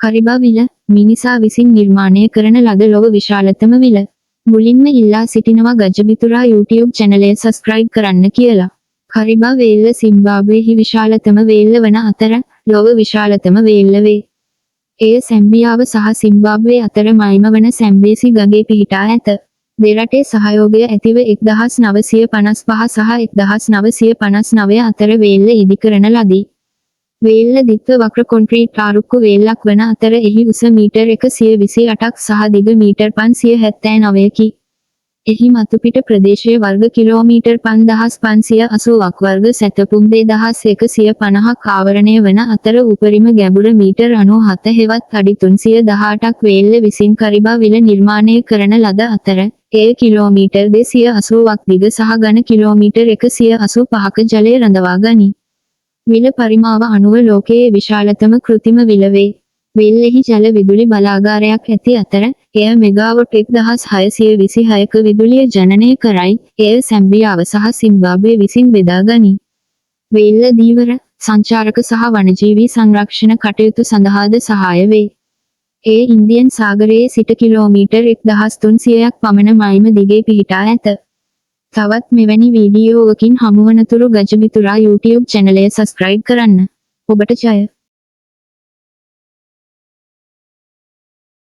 කරිබා විල මිනිසා විසින් නිර්මාණය කරන ලද ලොව විශාලතම විල. මුලින්ම ඉල්ලා සිටිනවා ගජමිතුරා YouTube චැනලය සබස්ක්‍රයිබ් කරන්න කියලා. කරිබා වේල්ල සිම්බාබ්වෙහි විශාලතම වේල්ල වන අතර ලොව විශාලතම වේල්ල වේ. එය සැම්බියාව සහ සිම්බාබ්වේ අතර මයිම වන සැම්බේසි ගඟේ පිහිටා ඇත. දෙරටේ සහයෝගය ඇතිව 1955 සහ 1959 අතර වේල්ල ඉදිකරන ලදී. වේල්ල ද්විත්ව වක්‍ර කොන්ක්‍රීට් ආරුක්කු වේල්ලක් වන අතර එහි උස මීටර් 128ක් සහ දිග මීටර් 579කි. එහි මතුපිට ප්‍රදේශය වර්ග කිලෝමීටර් 5580ක් වර්ග සැතපුම් 2150ක් ආවරණය වන අතර උපරිම ගැඹුර මීටර් 97 හෙවත් අඩි 318ක්. වේල්ල විසින් කරිබා විල නිර්මාණය කරන ලද අතර එය කිලෝමීටර් 280ක් දිග සහ ඝන කිලෝමීටර් 185ක ජලය රඳවා ගනී. විල පරිමාව අනුව ලෝකයේ විශාලතම කෘතිම විල වේ. වෙල්ලෙහි ජල විදුලි බලාගාරයක් ඇති අතර එය මෙගාවොට් 1626ක විදුලිය ජනනය කරයි. එය සැම්බියාව සහ සිම්බාබ්වේ විසින් බෙදා ගනී. වේල්ල ධීවර, සංචාරක සහ වනජීවී සංරක්ෂණ කටයුතු සඳහාද සහාය වේ. එය ඉන්දියන් සාගරයේ සිට කිලෝමීටර් 1300ක් පමණ මයිම දිගේ පිහිටා ඇත. තවත් මෙවැනි වීඩියෝවකින් හමුවනතුරු ගජමිතුරා YouTube චැනලය සබස්ක්‍රයිබ් කරන්න. ඔබට ජය.